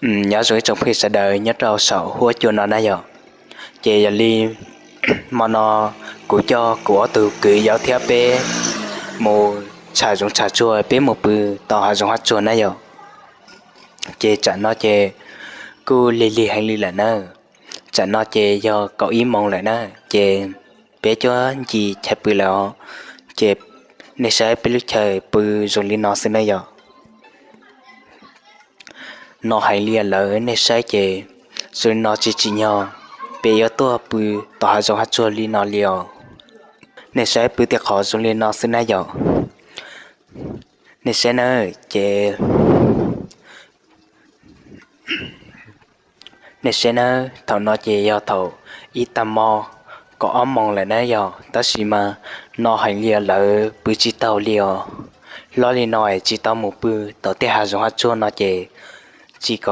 Nyob zoo ib tsoom phooj ywg sawv daws nyob rau saum huab cua no na yom. Ces yog li hmo no kuv coj kuv ob tug kwv yau thiab peb mus tsham zoov tsham tsuag, peb mus pw tom hav zoov hav tsuag na yom. Ces tsam no ces kuj lig lig heev li lawm na. Tsam no ces yog kaum ib moos lawm na, ces peb cuab ncig chaw pw lawm os. Ces nej saib peb lub chaw pw zoo li no xwb na yom. No heev li lawm nej saib ces zoo li no tsis tsim nyog peb yuav tuaj pw tom hav zoov hav tsuag li no li os. Nej saib pw tej qhov zoo li no xwb na yom. Nej saib nawb ces nej saib nawb, thaum no ces yog thaum ib tag hmo kaum ob moos lawm na yog, tab sis mas no heev li lawm pw tsis taus li os. Hlob li no es tsis tau mus pw tom tej hav zoov hav tsuag no ces tsis